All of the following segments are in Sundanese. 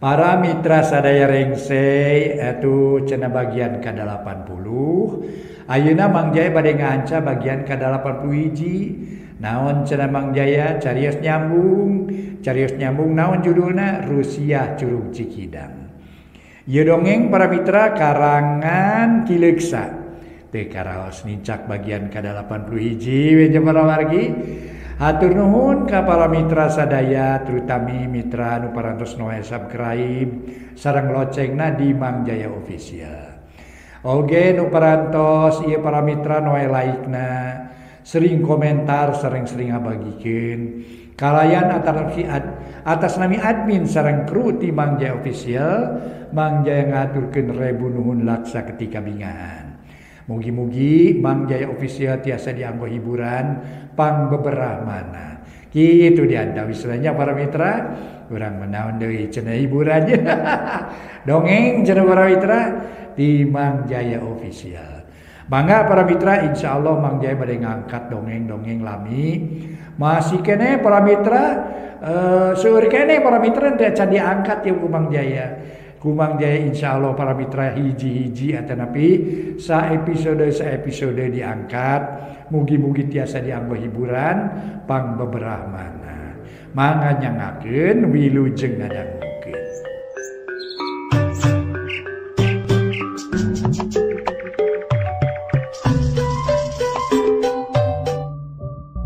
Para mitra sadaya rengse atuh cenah bagian ka-80. Ayeuna Mang Jaya bade ngaanca bagian ka-81. Naon cenah Mang Jaya carios nyambung, carios nyambung naon judulna Rusiah Curug Cikidang. Ieu dongeng para mitra karangan Ki Leuksa. Teu karaos nincak bagian ka-81 we para wargi. Hatur nuhun ka para mitra sadaya terutami mitra nu parantos noe subscribe sareng locengna di Mang Jaya Official. Oge nu parantos ieu para mitra noe like-na, sering komentar, sering-sering ngabagikeun. Kalayan atas nami admin sareng kru ti Mang Jaya Official, Mang Jaya ngaturkeun rebu nuhun laksa ketika bingahan. Mugi-mugi Mang Jaya Official tiasa dianggo hiburan pang beberah mana. Kitu diantawisna para mitra, urang menaon deui cenah hiburannya. Dongeng cenah para mitra di Mang Jaya Official. Mangga para mitra, insyaallah Mang Jaya bade ngangkat dongeng-dongeng lami. Masih kene para mitra, seueur kene para mitra teh can diangkat ieu ku Mang Jaya. Ku Mang Jaya insyaallah para mitra hiji-hiji atanapi sa episode diangkat. Mugi-mugi tiasa dianggo hiburan pang beberah mana. Mangga nyangakeun wilujeng ngadangukeun.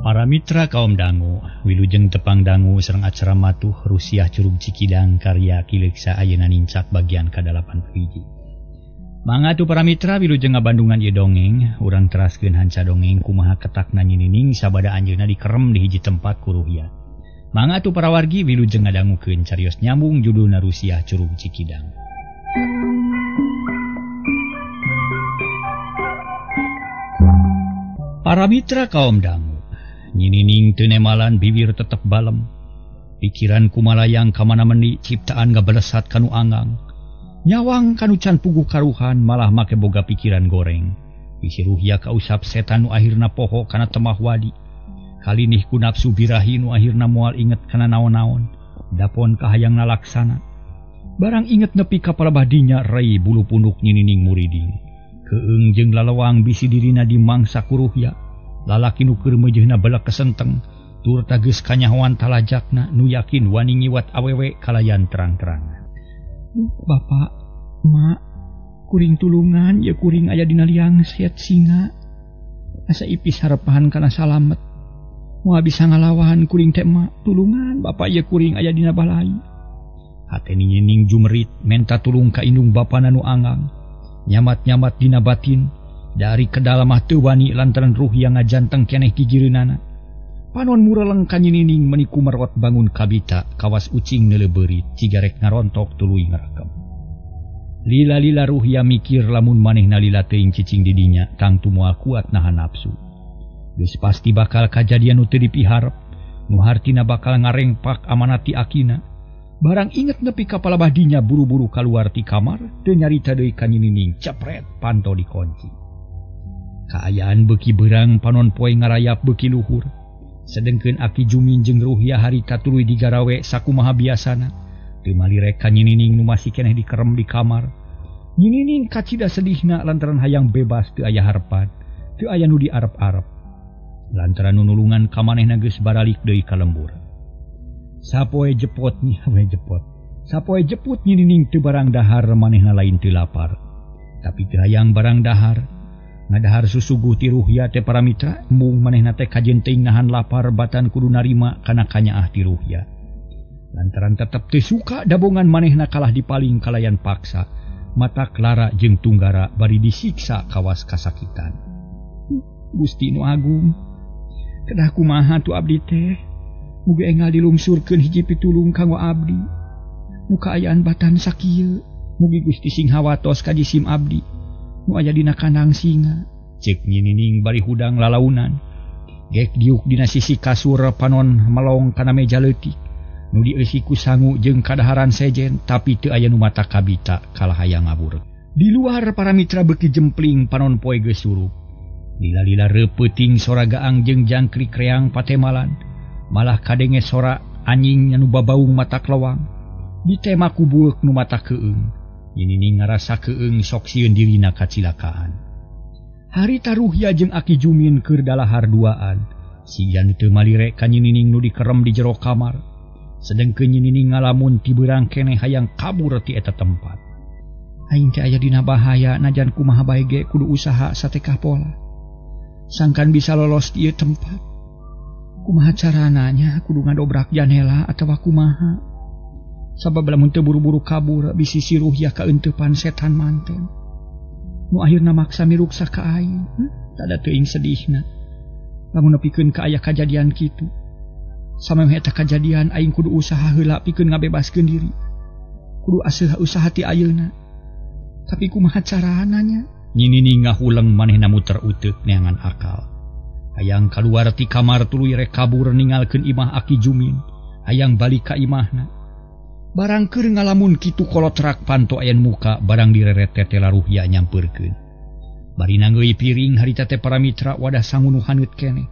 Para mitra kaum dangu, wilujeng tepang dangu sareng acara matuh Rusiah Curug Cikidang karya Ki Leuksa ayeuna nincak bagian ka-81. Mangga atuh para mitra wilujeng ngabandungan ieu dongeng, urang teraskeun hanca dongeng kumaha ketakna nyinining sabada anjeunna dikerem di hiji tempat ku Ruhya. Mangga atuh para wargi wilujeng ngadangukeun carios nyambung judulna Rusiah Curug Cikidang. Para mitra kaum dangu, nyinining teu nemalan bibir tetep balem. Pikiran kumalayang kamana mendi ciptaan ngabalesat kanu angang. Nyawang kanu can puguh karuhan malah make boga pikiran goreng. Bisi Ruhya kausap setan nu akhirna poho kana temah wadi. Kalinih ku nafsu birahi nu akhirna moal inget kana naon-naon. Dapon kahayang nalaksana. Barang inget nepi ka palebah dinya rei bulu punduk nyinining muriding. Keung jeung lalewang bisi dirina dimangsa ku Ruhya. Lalaki nu keur meujeuhna belek kesenteng tur tageus kanyahoan talajakna nu yakin wani ngiwat awewe kalayan terang-terangan. Bapak, Mak, kuring tulungan ya kuring aya dina liang siat singa. Asa ipis harepan kana salamet. Moal bisa ngalawan kuring teh mak, tulungan bapak ya kuring aya dina balai. Hate nyining jumerit menta tulung ka indung bapana nu angang. Nyamat-nyamat dina batin. Dari kedalamah teu wani lantaran Ruhya ngajanteng keneh gigireunana. Panon mureleng ka nyinining meni kumerot bangun kabita kawas ucing neuleubeuri cigarek ngarontok tuluy ngarekem. Lila-lila Ruhya mikir lamun manehna lila teuing cicing di dinya tangtu moal kuat nahan nafsu. Geus pasti bakal kajadian nu teu dipiharep, nu hartina bakal ngarengpak amanat ti akina. Barang inget nepi ka palebah dinya buru-buru kaluar ti kamar teu nyarita deui ka nyinining cepret panto dikunci. Kaayaan beuki beurang panon poe ngarayap beuki luhur. Sedengkeun Aki Jumin jeung Ruhya harita tuluy digarawe sakumaha biasana. Teu malirek ka nyinining nu masih keneh dikerem di kamar. Nyinining kacida sedihna lantaran hayang bebas teu aya harepan, teu aya nu diarep-arep. Lantaran nu nulungan ka manehna geus baralik deui ka lembur. Sapoe jepot nya we jepot. Sapoe jeput nyinining teu barang dahar manehna lain teu lapar. Tapi teu hayang barang dahar. Ngadahar susuguh ti Ruhya teh para mitra, mung manehna teh kajen teuing nahan lapar batan kudu narima kana kanyaah ti Ruhya. Lantaran tetep teu suka dabongan manehna kalah dipaling kalayan paksa, mata Clara jeung Tunggara bari disiksa kawas kasakitan. Gusti nu agung, kedah kumaha tu abdi teh? Mugi enggal dilungsurkeun hiji pitulung kanggo abdi. Muka ayaan batan sakieu, mugi Gusti sing hawatos ka jisim abdi. Nu aya dina kandang singa. Cek nyinining bari hudang lalaunan. Gek diuk dina sisi kasur panon melong kana meja leutik. Nu dieusi ku sangu jeung kadaharan sejen tapi teu aya nu mata kabita kalah hayang ngabur. Di luar para mitra beuki jempling panon poe geus surup. Lila-lila reupeuting sora gaang jeung jangkrik reang patemalan. Malah kadenge sora anjing anu babaung mata kelewang. Ditema ku bueuk nu mata keung. Nyi Nining ngarasa keung sok sieun dirina kacilakaan. Harita Ruhya jeung Aki Jumin keur dalahar duaan. Sian teu malire ka Nyi Nining nu dikerem di jero kamar. Sedengkeun Nyi Nining ngalamun ti beurang keneh hayang kabur ti eta tempat. Aing teh aya dina bahaya najan kumaha bae ge kudu usaha satekah pola. Sangkan bisa lolos di ieu tempat. Kumaha carana nya kudu ngadobrak janela atawa kumaha. Sabab lamun teu buru-buru kabur bisi si Ruhya kaeuntepan setan manten. Nu akhirna maksa miruksa ka aing. Tada teuing sedihna. Lamun nepikeun ka aya kajadian kitu. Samemeh eta kajadian aing kudu usaha heula pikeun ngabebaskeun diri. Kudu aseuh usaha ti ayeuna. Tapi kumaha carana nya? Nyi Nining ngahuleng manehna muter uteuk neangan akal. Hayang kaluar ti kamar tuluy rek kabur ninggalkeun imah Aki Jumin. Hayang balik ka imahna. Barang keur ngalamun kitu kolotrak panto aya muka barang direret tetela Ruhya nyampeurkeun. Bari nangeui piring harita teh para mitra wadah sangu nu haneut keneh.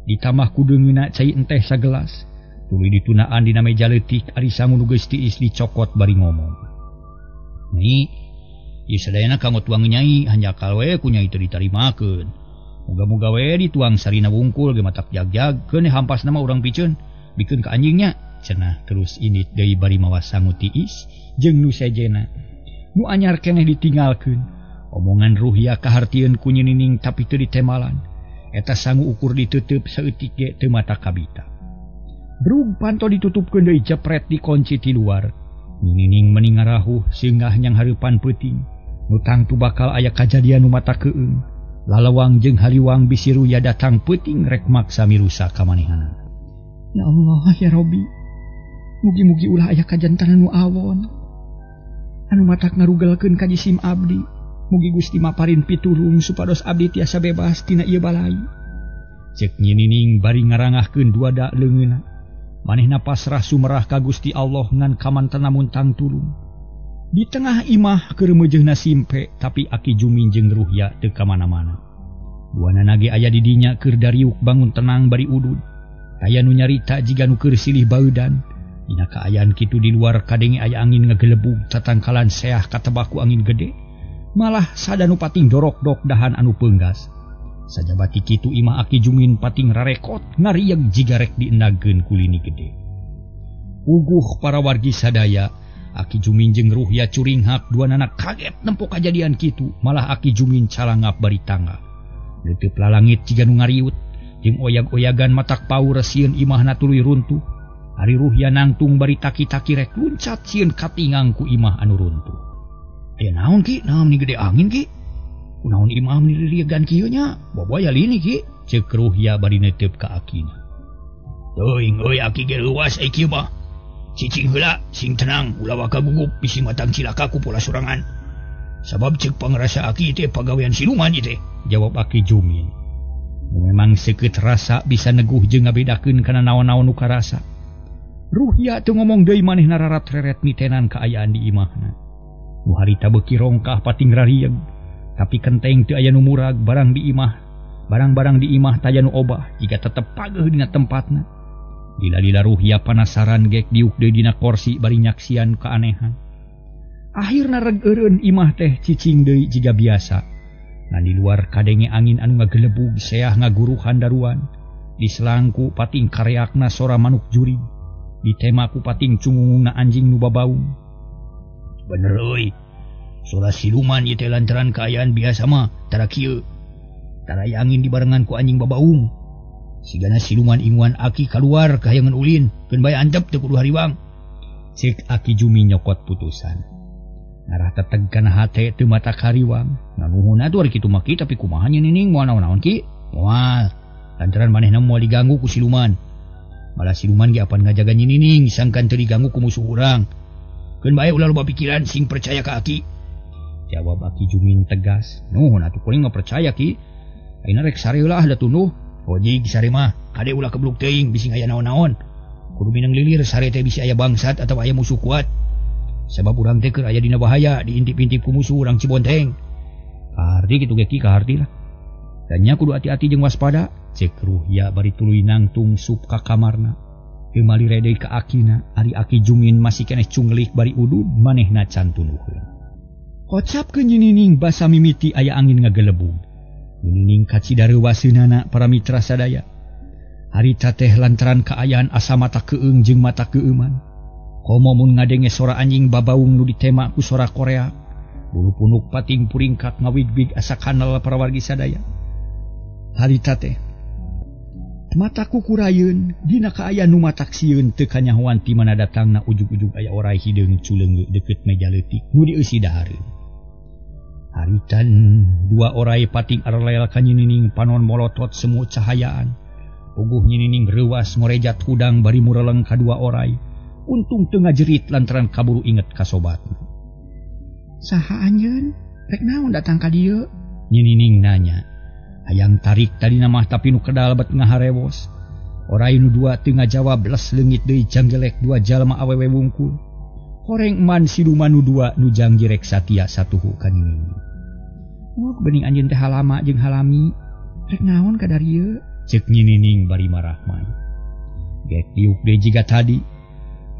Ditambah ku deungeunna cai enteh sagelas. Tuluy ditunaan dina meja leutik ari sangu nu geus tiis dicokot bari ngomong. Nyai, ieu sadayana kanggo tuang nyai hanjakal we ku nyai teu ditarimakeun. Muga-muga we dituang sarina wungkul ge matak jagjag keun hampasna mah urang piceun bikeun ka anjingnya. Cenah terus init deui bari mawa sangu tiis jeung nu sejena. Nu anyar keneh ditinggalkeun. Omongan Ruhya kahartieun ku Nyi Nining tapi teu ditemalan. Eta sangu ukur ditutup saeutik ge teu mata kabita. Brug panto ditutupkeun deui jepret dikunci ti luar. Nyi Nining meni ngarahuh seungah nyang hareupan peuting. Nu tangtu bakal aya kajadian nu mata keung. Lalawang jeung hariwang bisi Ruhya datang peuting rek maksa mirusa ka manehna. Ya Allah ya Robi. Mugi-mugi ulah aya kajantanan nu awon. Anu matak ngarugelkeun ka jisim abdi. Mugi Gusti maparin pitulung supados abdi tiasa bebas tina ieu balai. Cek Nyi Nining bari ngarangahkeun duada leungeunna. Manehna pasrah sumerah ka Gusti Allah ngan kamantena muntang tulung. Di tengah imah keur meujeuhna simpe tapi Aki Jumin jeung Ruhya teu ka mana-mana. Duanana ge aya di dinya keur dariuk bangun tenang bari udud. Aya nu nyarita jiga nu keur silih baudan. Dina kaayaan kitu di luar kadenge aya angin ngagelebug tatangkalan seah katebaku angin gede. Malah sada nu pating dorok-dok dahan anu peunggas. Sajabati kitu imah Aki Jumin pating rarekot ngarieg jiga rek diendageun ku lini gede. Puguh para wargi sadaya, Aki Jumin jeung Ruhya curinghak duanana kaget nempo kajadian kitu, malah Aki Jumin calangap bari tangga. Leuteut lalangit jiga nu ngariut, jeung oyag-oyagan matak paur sieun imahna tuluy runtuh. Ari Ruhya nangtung bari taki-taki rek luncat sieun katingang ku imah anu runtuh. Aya naon ki? Naon ni gede angin ki? Kunaon imah ni riegan kieu nya? Boboya lini ki? Ceuk Ruhya bari neuteup ka akina. Teuing euy aki ge leuwas ai kieu mah. Cicing heula, sing tenang, ulah waka gugup bisi matang cilaka ku pola sorangan. Sabab ceuk pangrasa aki teh pagawean siluman ieu teh, jawab Aki Jumin. Memang seukeut rasa bisa neguh jeung ngabedakeun kana naon-naon nu karasa. Ruhya teu ngomong deui manehna rarat-reret mitenan kaayaan di imahna. Nu harita beuki rongkah pating rarieg, tapi kenteng teu aya nu murag barang di imah. Barang-barang di imah taya nu obah jiga tetep pageuh dina tempatna. Lila-lila Ruhya panasaran gek diuk deui dina korsi bari nyaksian keanehan. Akhirna reg eureun imah teh cicing deui jiga biasa. Ngan di luar kadenge angin anu ngagelebug seah ngaguruhan daruan. Di selangku pating kareakna sora manuk jurig. Ditema ku pating cungungna anjing nu babaung. Bener euy. Sora siluman ieu teh lantaran kaayaan biasa mah tara kieu. Tara aya angin dibarengan ku anjing babaung. Sigana siluman inguan aki kaluar kahayangan ulin, keun bae antep teu kudu hariwang. Ceuk Aki Jumi nyokot putusan. Ngarah teteg kana hate teu mata hariwang. Nganuhun atuh ari kitu mah ki tapi kumaha nya Nining moal naon-naon ki? Moal. Lantaran manehna moal diganggu ku siluman. Malah siluman ge apan ngajaga Nyi Nining sangkan teu diganggu ku musuh urang. Keun bae ulah loba pikiran sing percaya ka aki. Jawab Aki Jumin tegas. Nuhun atuh kuring mah percaya ki. Ayeuna rek sare heula da tunduh. Ojig sare mah kade ulah kebluk teuing bisi aya naon-naon. Kudu minang lilir sare teh bisi aya bangsat atawa aya musuh kuat. Sabab urang teh keur aya dina bahaya diintip-intip ku musuh urang Cibonteng. Kaharti kitu ge ki kaharti lah. Dan nya kudu hati-hati jeung waspada. Cek Ruhya bari tuluy nangtung sup ka kamarna. Teu malire deui ka akina, ari aki Jumin masih keneh cunglik bari udud manehna can tunduheun. Kocapkeun Nyi Nining basa mimiti aya angin ngagelebug. Nyi Nining kacida reuwaseunana para mitra sadaya. Harita teh lantaran kaayaan asa mata keung jeung mata keueuman. Komo mun ngadenge sora anjing babaung nu ditema ku sora Korea. Bulu punuk pating puringkak ngawigwig asa kanal para wargi sadaya. Harita teh mata kukurayeun dina kaayaan nu matak sieun teu kanyahoan ti mana datangna ujug-ujug aya orai hideung culeunggeuk deukeut meja leutik nu dieusi dahareun. Haritan dua orai pating arlel ka Nyi Nining panon molotot semu cahayaan. Puguh Nyi Nining reuwas ngorejat hudang bari mureleng ka dua orai. Untung teu ngajerit lantaran kaburu inget ka sobatna. Saha anjeun? Rek naon datang ka dieu? Nyi Nining nanya. Hayang tarik tadina mah tapi nu kedal bet ngaharewos. Orai nu dua teu ngajawab les leungit deui janggelek dua jalma awewe wungkul. Horeng man siluman nu dua nu jangjirek satia satuhu ka Nyi Nining. Oh, bening anjeun teh halama jeung halami. Rek naon ka darieu? Ceuk Nyi Nining bari marahmai. Gek diuk deui jiga tadi.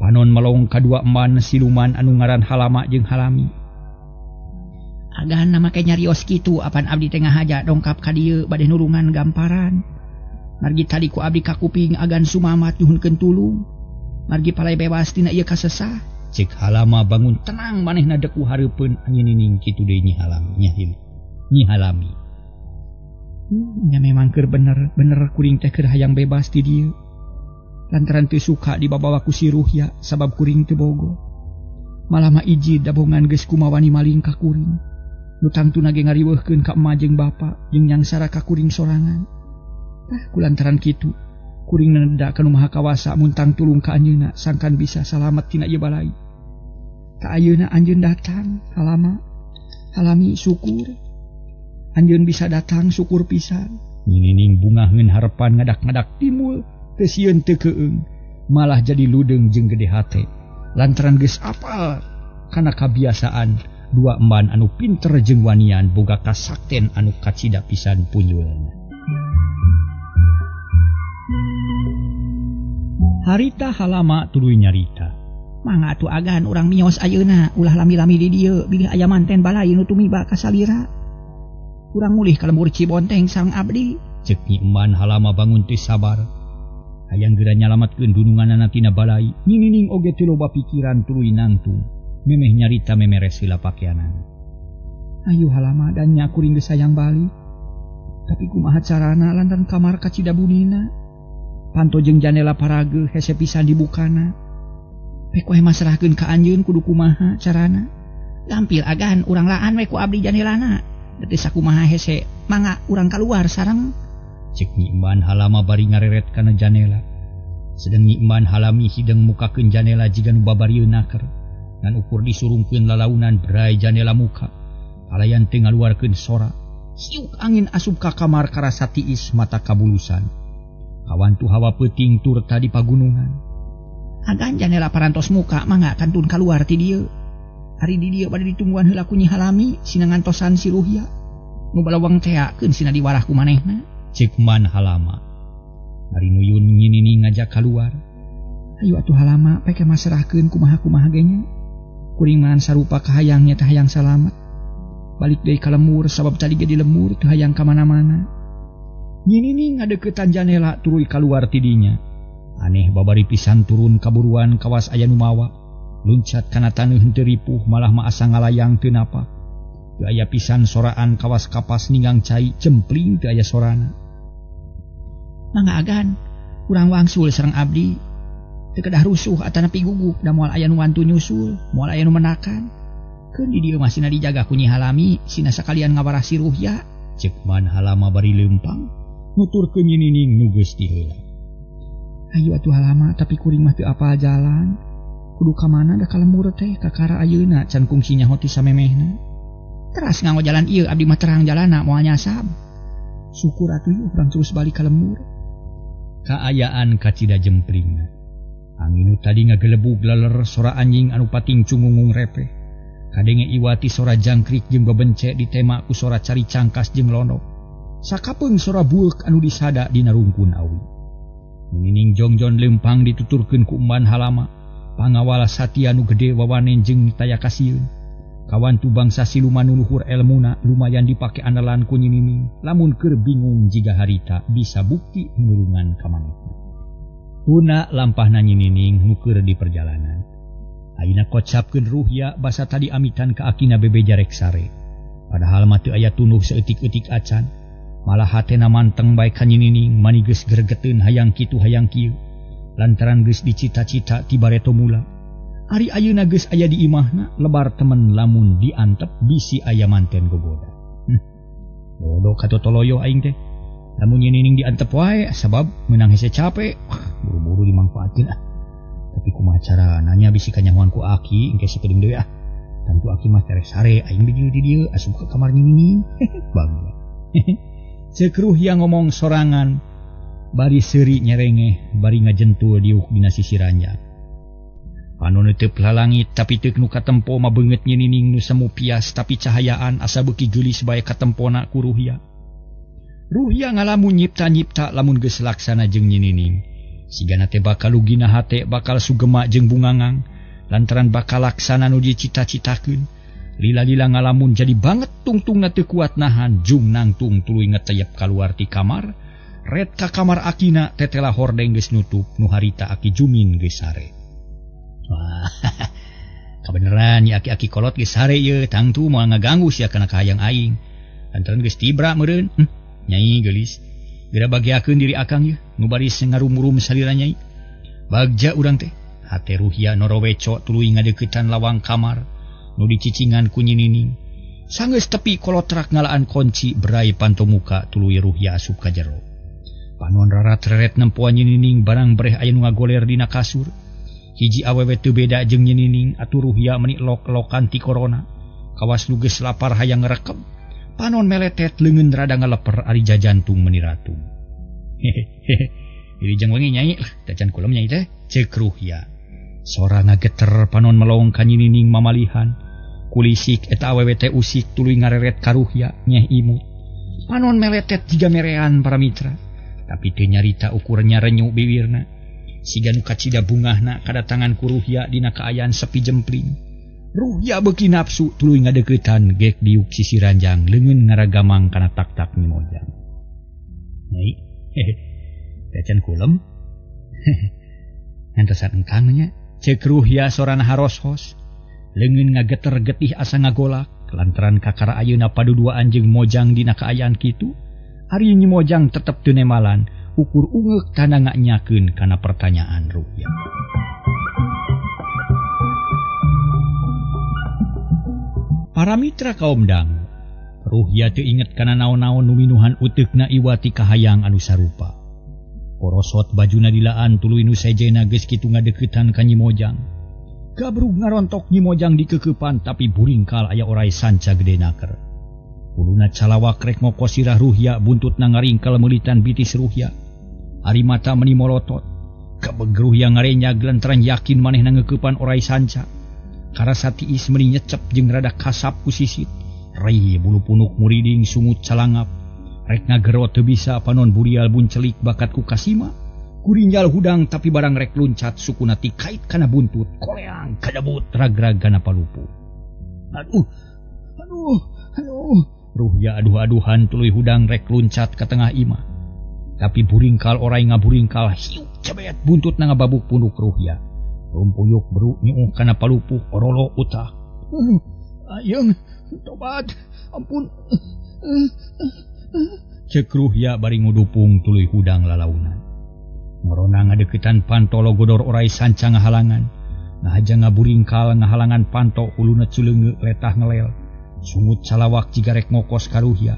Panon melong kadua eman siluman anu ngaran halama jeung halami. Agan nama ke nyarios kitu apan abdi teh ngahaja dongkap ka dieu bade nulungan gamparan. Margi tadi ku abdi kakuping agan sumamat nyuhunkeun tulung. Margi palai bebas tina ieu kasesah. Cek halama bangun tenang manehna deku hareupeun Nyi Nining kitu deui Nyi Halami Nyi Halami. Nya memang keur bener bener kuring teh keur hayang bebas ti dieu. Lantaran teu suka dibabawa ku si Ruhya sabab kuring teu bogo. Malah mah iji dabongan geus kumawani maling ka kuring. Nu tangtuna ge ngariweuhkeun ka emak jeung bapa jeung nyangsara ka kuring sorangan. Tah kulantaran kitu kuring nenda ka nu Maha Kawasa mun tangtulung ka anjeunna sangkan bisa salamet tina ieu balai. Ka ayeuna anjeun datang halama halami syukur. Anjeun bisa datang syukur pisan. Nyi Nining bungaheun harepan ngadak-ngadak timul teu sieun teu keung malah jadi ludeung jeung gede hate lantaran geus apal kana kabiasaan dua emban anu pinter jeung wanian boga kasakten anu kacida pisan punjulna. Harita halama tuluy nyarita. Mangga atuh agan urang mios ayeuna ulah lami-lami di dieu bilih aya manten balai nu tumiba ka salira. Urang mulih ka lembur Cibonteng sareng abdi. Ceuk Nyi Eman halama bangun teu sabar. Hayang geura nyalametkeun dununganana tina balai. Nyi Nining oge teu loba pikiran tuluy nangtung. Memeh nyarita memeres heula pakeanana. Ayu halama dan nya kuring geus hayang balik. Tapi kumaha carana lantaran kamar kacida bunina. Panto jeung janela parage hese pisan dibukana. Pek wae masrahkeun ka anjeun kudu kumaha carana. Gampil agan urang laan we ku abdi janelana. Teu sakumaha hese mangga urang kaluar sareng. Ceuk Nyi Eman halama bari ngareret kana janela. Sedeng Nyi Eman halami hideung mukakeun janela jiga nu babarieun naker. Ngan ukur disurungkeun lalaunan brai janela muka. Alayan teu ngaluarkeun sora. Siuk angin asup ka kamar karasa tiis mata kabulusan. Kawantu hawa peuting tur tadi pagunungan. Agan janela parantos muka mangga kantun kaluar ti dieu. Ari di dieu bade ditungguan heula ku Nyi Halami sina ngantosan si Ruhya. Nu balawang teakeun sina diwarah ku manehna. Ceuk Man halama. Ari nuyun Nyi Nining ngajak kaluar. Ayu atuh halama pek masrahkeun kumaha-kumaha ge nya. Kuring mah sarupa kahayangnya teh hayang salamet. Balik deui ka lemur sabab tadi ge di lemur teu hayang ka mana-mana. Nyi Nining ngadeuketan janela tuluy kaluar ti dinya. Aneh babari pisan turun kaburuan kawas aya nu mawa. Luncat kana taneuh henteu ripuh malah mah asa ngalayang teu napak. Teu aya pisan soraan kawas kapas ninggang cai cempling teu aya sorana. Mangga agan urang wangsul sareng abdi. Teu kedah rusuh atanapi gugup da moal aya nu wantu nyusul, moal aya nu menakan. Keun di dieu mah sina dijaga ku Nyi Halami, sina sakalian ngawarah si Ruhya. Ceuk Man halama bari leumpang nuturkeun Nyi Nining nu geus diheula. Ayu atuh halama tapi kuring mah teu apal jalan. Kudu ka mana da ka lembur teh kakara ayeuna can kungsi nyaho ti samemehna. Teras nganggo jalan ieu abdi mah terang jalanna moal nyasab. Syukur atuh urang terus balik ka lembur. Kaayaan kacida jempringna. Angin nu tadi ngagelebug leler sora anjing anu pating cungungung repeh. Kadenge iwati sora jangkrik jeung bebence ditema ku sora cari cangkas jeung lonok. Sakapeung sora bueuk anu disada dina rungkun awi. Nining jongjon lempang dituturkeun ku umban halama. Pangawal satia nu gede wawanen jeung taya kasieun. Kawan tu bangsa siluman nu luhur elmuna lumayan dipake andalan ku Nyi Nining. Lamun keur bingung jiga harita bisa bukti nulungan ka manehna. Tuna lampahna Nyi Nining nu keur di perjalanan. Ayeuna kocapkeun Ruhya basa tadi amitan ka akina bebeja rek sare. Padahal mah teu aya tunduh saeutik-eutik acan. Malah hatena manteng bae ka Nyi Nining mani geus gregeteun hayang kitu hayang kieu. Lantaran geus dicita-cita ti bareto mula. Ari ayeuna geus aya di imahna lebar temen lamun diantep bisi aya manten gogoda. Bodoh katotoloyo aing teh. Lamun Nyi Nining diantep wae sabab meunang hese capek. Buru-buru dimangfaatkeun ah. Tapi kumaha carana nya bisi kanyahoan ku aki engke sakedeung deui ah. Tantu aki mah tereh sare aing bijil di dieu asup ka kamar Nyi Nining. Bangga. Ceuk Ruhya ngomong sorangan bari seuri nyerengeh bari ngajentul diuk dina sisi ranjang. Panon teu lalangit tapi teu nu katempo mah beungeut Nyi Nining nu semu pias tapi cahayaan asa beuki geulis bae katempona ku Ruhya. Ruhya ngalamun nyipta-nyipta lamun geus laksana jeung Nyi Nining. Sigana teh bakal lugina hate bakal sugema jeung bungangang lantaran bakal laksana nu dicita-citakeun. Lila-lila ngalamun jadi banget tungtungna teu kuat nahan jung nangtung tuluy ngeteyep kaluar ti kamar. Ret ka kamar akina tetela hordeng geus nutup nu harita aki Jumin geus sare. Wah, kabeneran ya aki-aki kolot geus sare ieu tangtu moal ngaganggu sia kana kahayang aing. Lantaran geus tibra meureun. Nyai geulis. Geura bagiakeun diri akang ieu nu baris ngarumurum salira nyai. Bagja urang teh. Hate Ruhya noroweco tuluy ngadeuketan lawang kamar nu dicicingan ku Nyi Nining. Sanggeus tepi kolotrak ngalaan kunci berai panto muka tuluy Ruhya asup ka jero. Panon rarat-reret nempoan Nyi Nining barang breh aya nu ngagoler dina kasur. Hiji awewe teu beda jeung Nyi Nining atuh Ruhya meni lok-lokan ti korona. Kawas nu geus lapar hayang ngrekeb. Panon meletet leungeun rada ngaleper ari jajantung meni ratung. Hehehe. Diri jang wengi nyai lah, tacan kulem nyai teh ceuk Ruhya. Sora ngageter panon melong ka Nyi Nining mamalihan. Kulisik eta awewe teh usik tuluy ngareret ka Ruhya nyeh imut. Panon meletet jiga merean para mitra. Tapi teu nyarita ukurnya renyu biwirna. Siga nu kacida bungahna kadatangan ku Ruhya dina kaayaan sepi jempling. Ruhya beuki nafsu tuluy ngadeuketan gek diuk sisi ranjang leungeun ngaragamang kana tak-tak Nyi Mojang. Nyai, hehe. Tacan kulem. Ngantosan engkang nya. Ceuk Ruhya sorana haros-hos. Leungeun ngageter getih asa ngagolak lantaran kakara ayeuna paduduaan jeung Mojang dina kaayaan kitu. Ari Nyi Mojang tetep teu nemalan ukur ungeuk tanda nganyakeun kana pertanyaan Ruhya. Para mitra kaum dangu, Ruhya teu inget kana naon-naon nu minuhan uteukna iwati kahayang anu sarupa. Korosot bajuna dilaan tuluy nu sejena geus kitu ngadeuketan ka Nyi Mojang. Gabrug ngarontok Nyi Mojang dikeukepan tapi buringkal aya orai sanca gede naker. Huluna calawak rek ngokos sirah Ruhya buntutna ngaringkel meulitan bitis Ruhya. Ari mata meni molotot. Kabeg Ruhya ngarenyag lantaran yakin manehna ngeukepan orai sanca. Karasa tiis meni nyecep jeung rada kasap ku sisit. Rei bulu punuk muriding sungut calangap. Rek ngagero teu bisa panon burial buncelik bakat ku kasima. Kurinjal hudang tapi barang rek luncat sukuna tikait kana buntut. Koleang kadabut ragrag kana palupu. Aduh, aduh, aduh. Ruhya aduh-aduhan tuluy hudang rek luncat ka tengah imah. Tapi buringkal orai ngaburingkal hiuk cebet buntutna ngababuk punuk Ruhya. Rumpuyuk beru nyuuh kana palupuh orolo utah. Ayeung tobat ampun. Ceuk Ruhya bari ngudupung tuluy hudang lalaunan. Ngorona ngadeuketan panto logodor orai sanca ngahalangan. Nahaja ngaburingkal ngahalangan panto huluna culeungeuk letah ngelel. Sungut calawak jiga rek ngokos ka Ruhya.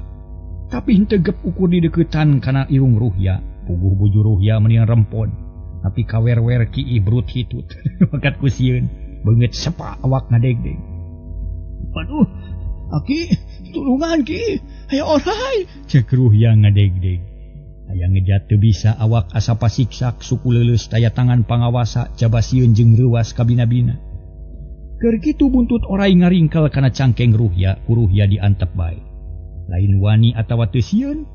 Tapi henteu gep ukur dideuketan kana irung Ruhya. Puguh bujur Ruhya meni rempon. Tapi kawer-wer kiih brut hitut. Bakat ku sieun beungeut sepa awak ngadegdeg. Aduh, aki tulungan ki, aya orai. Ceuk Ruhya ngadegdeg. Aya ngejat teu bisa awak asa pasiksak suku leuleus taya tangan pangawasa jaba sieun jeung reuwas kabina-bina. Keur kitu buntut orai ngaringkel kana cangkeng Ruhya, ku Ruhya diantep bae. Lain wani atawa teu sieun,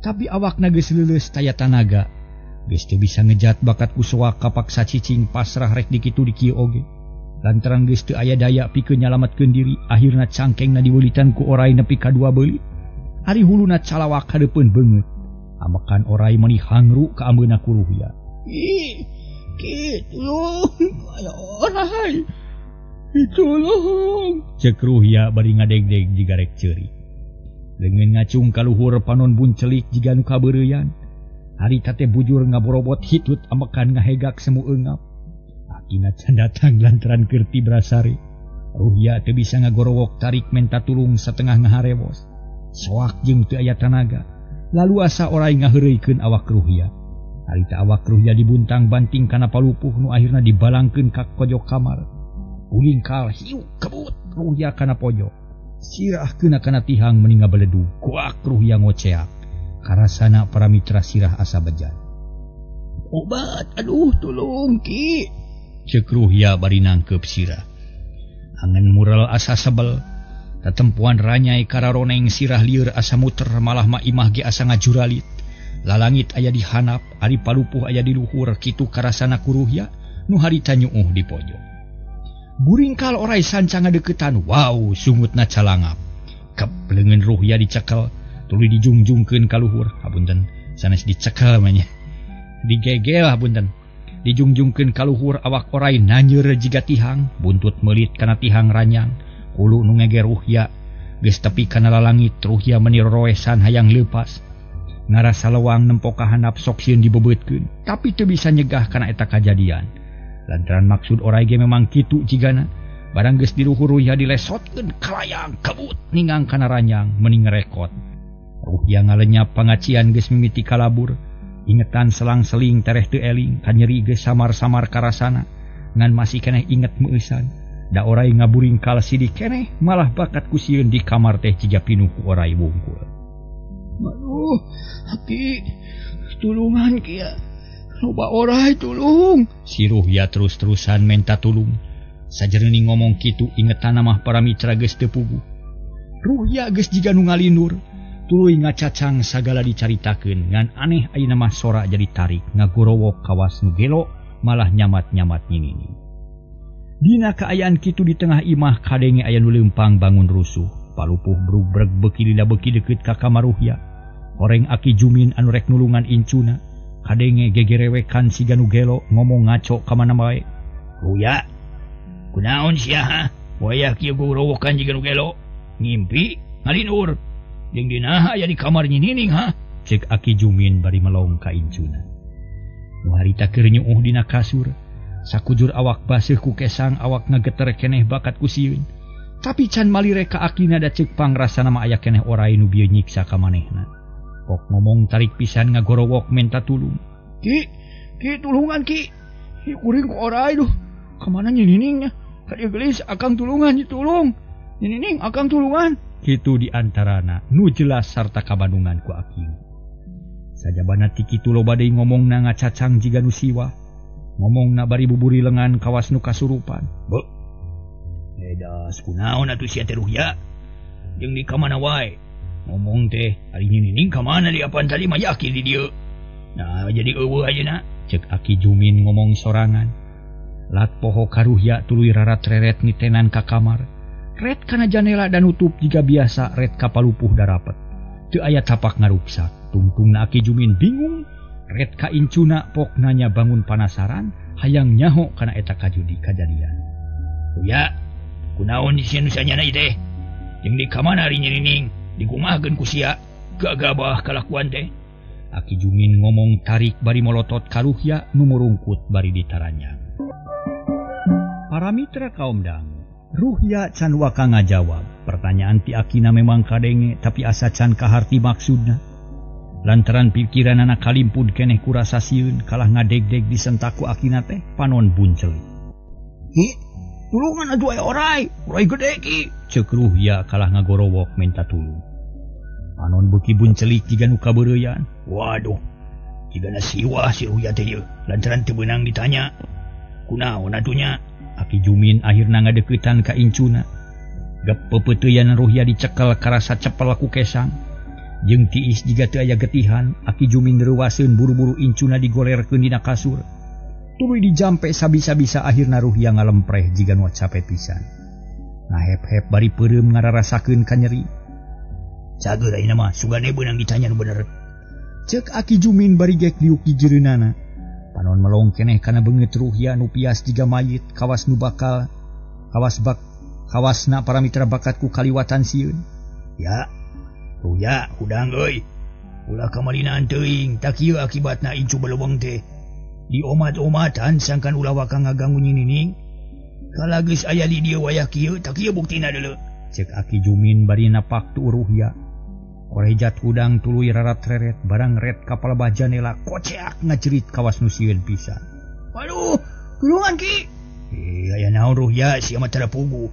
tapi awakna geus leuleus taya tanaga. Geus teu bisa ngejat bakat ku soak kapaksa cicing pasrah rek dikitu dikieu oge. Lantaran geus teu aya daya pikeun nyalametkeun diri, akhirna cangkengna diweulitan ku orai nepi ka dua beulit. Ari huluna calawak hareupeun beungeut. Amekan orai meuni hangru ka ambeuna ku Ruhya. Ih, ki tulung, aya orai. Tulung, ceuk Ruhya bari ngadegdeg jiga rek ceurik. Leungeun ngacung ka luhur panon buncelik jiga nu kabeureuyan. Harita teh bujur ngaborobot hitut amekan ngahegak semu eungap. Akina can datang lantaran keur tibrasare. Ruhya teu bisa ngagorowok tarik menta tulung satengah ngaharewos. Soak jeung teu aya tanaga. Lalu asa orai ngaheureuykeun awak Ruhya. Harita awak Ruhya dibuntang-banting kana palupuh nu akhirna dibalangkeun ka pojok kamar. Ulingkal hiu kebut Ruhya kana pojok. Sirah keuna kana tihang meni ngabeledug. Kuak Ruhya ngoceak. Karasana para mitra sirah asa bejan. Obat, aduh tulung ki. Ceuk Ruhya bari nangkeup sirah. Angen mural asa sebel. Tatempuan ranyai kararoneng sirah lieur asa muter malah ma imah ge asa ngajuralit. Lalangit aya di hanap, ari palupuh aya di luhur, kitu karasana ku Ruhya nu harita nyuuh di pojok. Buringkal orai sanca ngadeukeutan, wow sungutna calangap. Kep leungeun Ruhya dicekel, tuluy dijungjungkeun ka luhur. Hapunten, sanes dicekel mah nya. Digegel hapunten. Dijungjungkeun ka luhur awak orai nanyeur jiga tihang, buntut meulit kana tihang ranyang. Hulu nu ngeger Ruhya geus tepi kana lalangit, Ruhya meni roroesan hayang leupas. Ngarasa lewang nempo ka handap sok sieun dibebeutkeun, tapi teu bisa nyegah kana eta kajadian. Lantaran maksud orai ge memang kitu jigana, barang geus di luhur Ruhya dilesotkeun kalayang kebut ningang kana ranyang meni ngerekot. Ruhya ngalenyap pangacian geus mimiti kalabur, ingetan selang-seling tereh teu eling, kanyeri geus samar-samar karasana, ngan masih keneh inget meueusan. Da orai ngaburingkal sidik keneh malah bakat ku sieun di kamar teh jiga pinuh ku orai wungkul. Aduh, aki tulungan ki ya. Loba orai tulung. Si Ruhya terus-terusan menta tulung. Sajeroning ngomong kitu ingetan mah para mitra geus teu puguh. Ruhya geus jiga nu ngalindur, tuluy ngacacang sagala dicaritakeun ngan aneh ayeuna mah sora jadi tarik ngagorowok kawas nu gelo malah nyamat-nyamat nyinini. Dina kaayaan kitu di tengah imah kadenge aya nu leumpang bangun rusuh. Palupuh brugbreg beuki lila beuki deukeut ka kamar Ruhya. Horeng Aki Jumin anu rek nulungan incuna. Kadenge gegerewekan siga nu gelo ngomong ngaco ka mana bae. Ruhya, kunaon sia ha? Wayah kieu gorowokan jiga nu gelo. Ngimpi ngalinur. Jeung dinaha aya di kamar Nyi Nining ha? Ceuk Aki Jumin bari melong ka incuna. Nu harita keur nyuuh dina kasur. Sakujur awak baseuh ku kesang, awak ngageter keneh bakat ku sieun. Tapi can malire ka akina da ceuk pangrasana mah aya keneh orai nu bieu nyiksa ka manehna. Pok ngomong tarik pisan ngagorowok menta tulung. Ki, ki tulungan ki. Ki kuring ku orai duh. Ka mana Nyi Niningnya? Ka dieu geulis akang tulungan, nyi tulung. Nyi Nining akang tulungan. Kitu di antarana nu jelas sarta kabandungan ku akina. Sajabana ti kitu loba deui ngomongna ngacacang jiga nu siwah. Ngomongna bari buburi lengan kawas nu kasurupan. Beuh. Edas kunaon atuh sia teh Ruhya? Jeung di ka mana wae? Ngomong teh ari Nyi Nining ka mana di apan tadi mah yakin di dieu. Nah jadi eueuh ayeuna. Ceuk Aki Jumin ngomong sorangan. Lat poho ka Ruhya tuluy rarat-reret nitenan ka kamar. Ret kana janela dan nutup jiga biasa ret ka palupuh darapet. Teu aya tapak ngaruksak. Tungtungna Aki Jumin bingung. Ret ka incuna pok nanya bangun panasaran hayang nyaho kana eta kajudi kajadian. Ruhya, kunaon sieun nu sanyana ieu teh? Jeung di ka mana ari Nyi Nining? Digumahkeun ku sia, gagabah kalakuan teh. Aki Jumin ngomong tarik bari molotot ka Ruhya nu murungkut bari ditaranyang. Para mitra kaum dangu, Ruhya can waka ngajawab. Pertanyaan ti akina memang kadenge tapi asa can kaharti maksudna. Lantaran pikiran anak kalimpud keneh kurasa sieun kalah ngadegdeg disentaku akina teh panon buncelik. Ki, tulungan atuh aya orai, orai gede ki. Ceuk Ruhya kalah ngagorowok minta tulung. Panon beuki buncelik jiga nu kabeureuyan. Waduh, jigana siwah si Ruhya teh ieu, lantaran teu beunang ditanya. Kunaon atuh nya? Aki Jumin akhirna ngadeuketan ka incuna. Gep pepeuteuyan Ruhya dicekel karasa cepel ku kesang. Jeung tiis jiga teu aya getihan, Aki Jumin reuwaseun buru-buru incuna digolerkeun dina kasur. Tuluy dijampe sabisa-bisa akhirna Ruhya ngalempreh jiga nu cape pisan. Ngahep-hep bari peureum ngararasakeun kanyeri. Cager ayeuna mah sugane beunang ditanya nu bener. Ceuk Aki Jumin bari gek diuk di jeureunana. Panon melong keneh kana beungeut Ruhya nu pias jiga mayit kawas nu bakal kawas bak kawasna para mitra bakat ku kaliwatan sieun. Ya, Ruhya hudang euy. Ulah kamalinaan teuing, tak kieu akibatna incu beleweng teh. Diomat-omatan sangkan ulah waka ngaganggu Nyi Nining. Kala geus aya di dieu wayah kieu, tak kieu buktina deuleu. Ceuk Aki Jumin bari napak tu Ruhya. Korejat hudang tuluy rarat-reret barang ret kapal bah janela koceak ngajerit kawas nu sieun pisan. Waduh, tulungan Ki. Aya naon Ruhya sia mah tara puguh.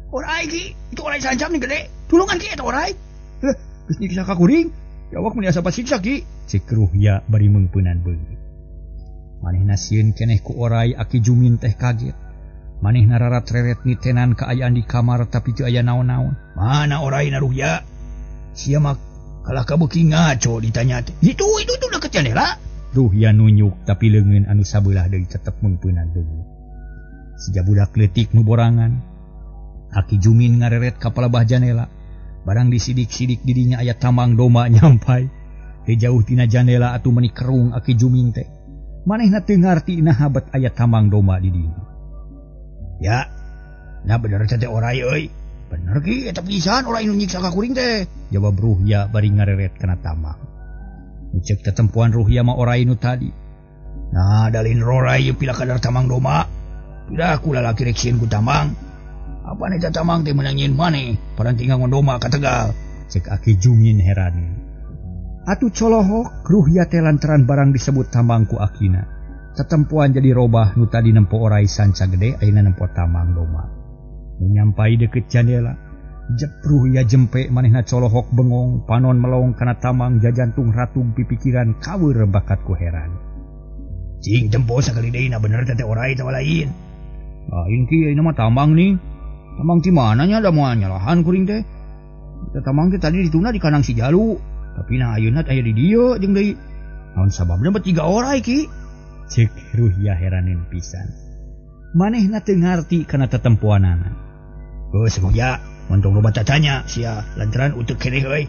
Orai Ki, itu orai sancam nih gede. Tulungan Ki eta orai. Heh, geus nyiksa ka kuring. Awak mun asa pasiksa Ki. Ceuk Ruhya bari meungpeunan beungeut. Manehna sieun keneh ku orai Aki Jumin teh kaget. Manehna rarat-reret nitenan kaayaan di kamar tapi teu aya naon-naon. Mana oraina Ruhya? Sia mah kalah kabeuki ngaco ditanya teh. Itu deket jendela. Ruhya nunyuk tapi leungeun anu sabelah deui tetep meungpeunan beungeut. Sija budak leutik nu borangan. Aki Jumin ngareret ka palebah janela. Barang disidik-sidik didinya aya tamang domba nyampai. Teu jauh tina janela atuh meuni kerung Aki Jumin teh. Manehna teu ngarti naha bet aya tamang domba di dinya. Ya, nah bener teh orai euy. Bener Ki, eta pisan orai nu nyiksa ka kuring teh. Jawab Ruhya bari ngareret kana tamang. Ceuk tetempuan Ruhya mah orai nu tadi. Nah, dalin rorai ieu pila kadar tamang domba. Pila ku lalaki rek sieun ku tamang. Apa eta tamang teh meunang nyieun maneh, paranti ngangon domba ka Tegal. Ceuk Aki Jumin heran. Atuh colohok Ruhya teh lantaran barang disebut tamang ku akina. Tetempuan jadi robah nu tadi nempo orai sanca gede ayeuna nempo tamang domba. Nu nyampai deket jandela, jep Ruhya jempe manehna colohok bengong, panon melong kana tamang jajantung ratung pipikiran kaweur bakat ku heran. Cing tempo sakali deui na bener teh orai atawa lain. Lain Ki, ayeuna mah tamang nih. Tamang ti mana nya da moal nyalahan kuring teh. Eta tamang teh tadi dituna di kandang si Jalu, tapi nah ayeuna aya di dieu jeung deui. Naon sababna bet tiga orai Ki? Ceuk Ruhya heraneun pisan. Manehna teu ngarti kana tetempuanana. Geus Ruhya, montong loba tatanya sia lantaran uteuk keneh euy.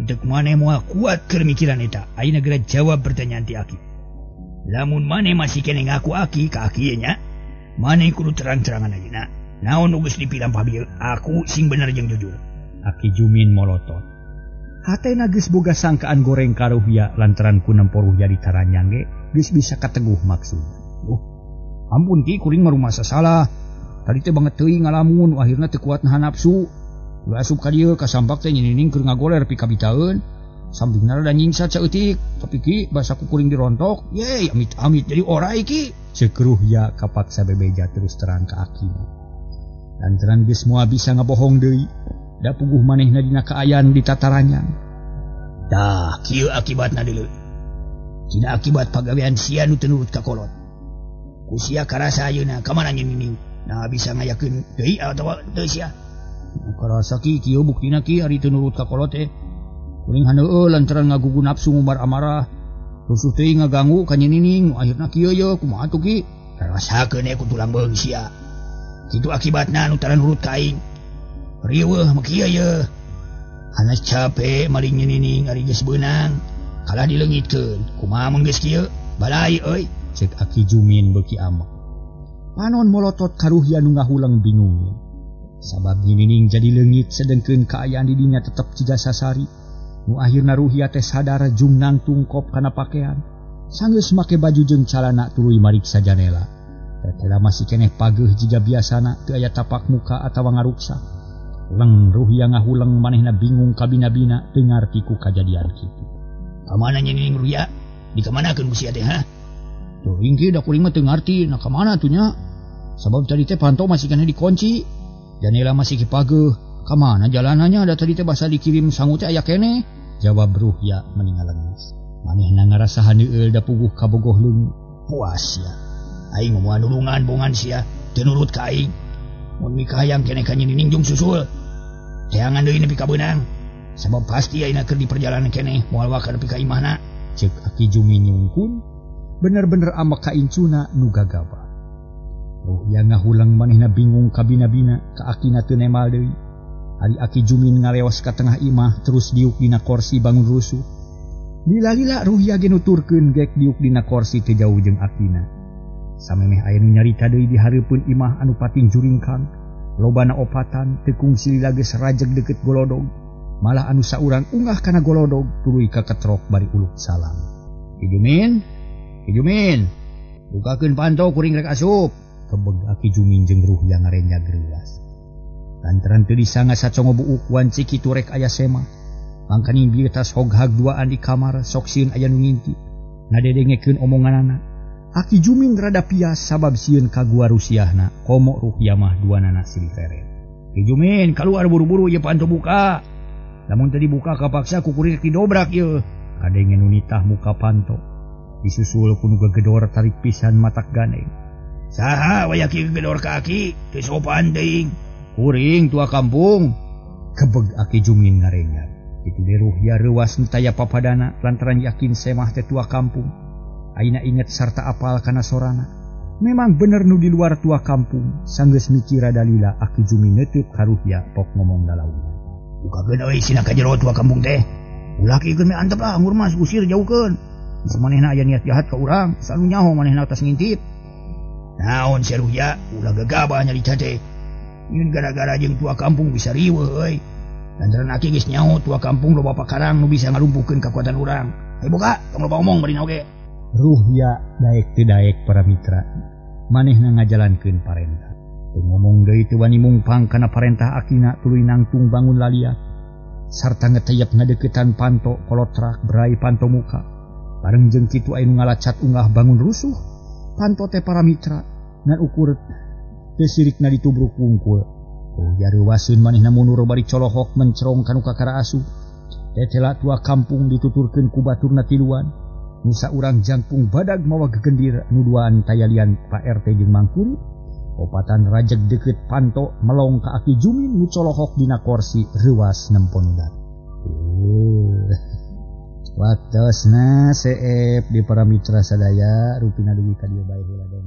Uteuk maneh moal kuat keur mikiran eta. Ayeuna geura jawab pertanyaan ti Aki. Lamun maneh masih keneh ngaku Aki ka Aki nya, maneh kudu terang-terangan ayeuna. Naon nu geus dipilampah bieu, aku sing bener jeung jujur. Aki Jumin molotot. Hatena geus boga sangkaan goreng ka Ruhya lantaran ku nempo Ruhya ditaranyang ge geus bisa kateguh maksudna. Oh, ampun Ki, kuring mah rumasa salah. Tadi teh banget teuing ngalamun, akhirna teu kuat nahan nafsu. Ulah asup ka dieu kasampak teh nyinining keur ngagoler pikabitaeun. Sampingna rada nyingsa saeutik, tapi Ki basa ku kuring dirontok. Ye, amit-amit jadi orai Ki. Ceuk Ruhya kapaksa bebeja terus terang ka akina. Lantaran geus moal bisa ngabohong deui, da puguh manehna dina kaayaan di tataranyang. Tah, kieu akibatna deuleu. Tina akibat pagawean sia nu teu nurut ka kolot. Ku sia karasa ayeuna ka mana nyinining? Nah bisa ngayakeun deui atawa teu sia? Karasa Ki, kieu buktina Ki ari teu nurut ka kolot teh. Kuring haneueuh lantaran ngagugu nafsu ngumbar amarah. Rusuh teuing ngaganggu ka nyinining, akhirna kieu ye kumaha tuh Ki? Rasakeun ku tulang beung sia. Kitu akibatna nu tara nurut ka aing. Riweuh mah kieu ye. Hanas capek maling nyinining ari geus beunang. Kalah dileungitkeun. Kumaha mun geus kieu? Balai euy. Ceuk Aki Jumin beuki amek. Panon molotot ka Ruhya nu ngahuleng bingung. Sabab nyinining jadi leungit sedengkeun kaayaan di dinya tetep jiga sasari. Nu akhirna Ruhya teh sadar jung nangtung kop kana pakean. Sanggeus make baju jeung calana tuluy mariksa janela. Tetela masih keneh pageuh jiga biasana teu aya tapak muka atawa ngaruksak. Leng Ruhya ngahuleng manehna bingung kabina-bina teu ngarti ku kajadian kitu. Ka mana nyinining Ruhya? Dikamanakeun ku sia teh ha? Teuing Ki, da kuring mah teu ngarti na ka mana atuh nya. Sabab tadi teh panto masih keneh dikunci. Janela masih kipageuh. Ka mana jalanannya da tadi teh basa dikirim sangu teh aya keneh. Jawab Ruhya meni ngalengis. Manehna ngarasa haneueul da puguh kabogoh leungit. Puas sia. Aing mah moal nulungan bongan sia, teu nurut ka aing. Mun mikahayang keneh ka nyinining jung susul. Teangan deui nepi ka beunang. Sabab pasti ayeuna keur di perjalanan keneh moal waka nepi ka imahna. Ceuk Aki Jumin nyungkun bener-bener ambek ka incuna nu gagabah. Ruhya ngahulang manehna bingung kabina-bina ka akina teu nemal deui. Ari Aki Jumin ngaleos ka tengah imah terus diuk dina korsi bangun rusuh. Lila-lila Ruhya ge nuturkeun gek diuk dina korsi teu jauh jeung akina. Samemeh aya nu nyarita deui di hareupeun imah anu pating juringkang, lobana opatan teu kungsi lila geus rajeg deukeut golodog. Malah anu saurang ungah kana golodog tuluy kaketrok bari uluk salam. Ki Jumin, Ki Jumin, bukakeun panto kuring rek asup. Kebeg Aki Jumin jeung Ruhya ngarenjag reuas. Lantaran teu disanga sacongo buuk wanci kitu rek aya semah. Mangkaning bieu tas hoghag duaan di kamar sok sieun aya nu ngintip. Ngadedengekeun omonganana. Aki Jumin rada pias sabab sieun ka gua Rusiahna komo Ruhya mah duanana silih reret. Ki Jumin kaluar buru-buru ieu panto buka. Lamun teu dibuka kapaksa ku kuring didobrak ieu. Kadenge nu nitah muka panto. Disusul ku nu gegedor tarik pisan matak gandeng. Saha waya ki gedor ka aki teu sopan teuing. Kuring tua kampung. Kebeg Aki Jumin ngarenjag. Kitu deui Ruhya reuas nu taya papadana lantaran yakin semah teh tua kampung. Aina inget sarta apal kana sorana. Memang bener nu di luar tua kampung. Sanggeus mikir rada lila Aki Jumin neuteuk ka Ruhya pok ngomong lalaungan. Bukakeun euy sina ka jero tua kampung teh. Ulah kikeun me antep lah anggur mas usir jauhkeun. Bisa manehna aya niat jahat ka urang, sanu nyaho manehna tas ngintip. Naon sia Ruhya, ulah gegabah nyarita teh. Nyeun gara-gara jeung tua kampung bisa riweuh euy. Lantaran aki geus nyaho tua kampung loba pakarang nu bisa ngalumpuhkeun kakuatan urang. Hayu buka, tong loba omong bari oge. Ruhya daek teu daek para mitra. Manehna ngajalankeun parentah. Teu ngomong deui teu wani mungpang kana parentah akina tuluy nangtung bangun laliat. Sarta ngeteyep ngadeukeutan panto kolotrak berai panto muka. Bareng jeung kitu aya nu ngalacat ungah bangun rusuh. Panto teh para mitra ngan ukur teu sirikna ditubruk wungkul. Ruhya reuwaseun manehna mundur bari colohok mencerong kanu kakara asuh. Tetela tua kampung dituturkeun ku baturna tiluan. Nu saurang jangkung badag mawa gegendir nu duaan tayalian Pak RT jeung Mangkuri. Opatan rajeg deukeut panto melong ka Aki Jumin nu colohok dina korsi reuas nempon udat. Waktosna seep di para mitra sadaya rupina dugi ka dieu bae heula dong.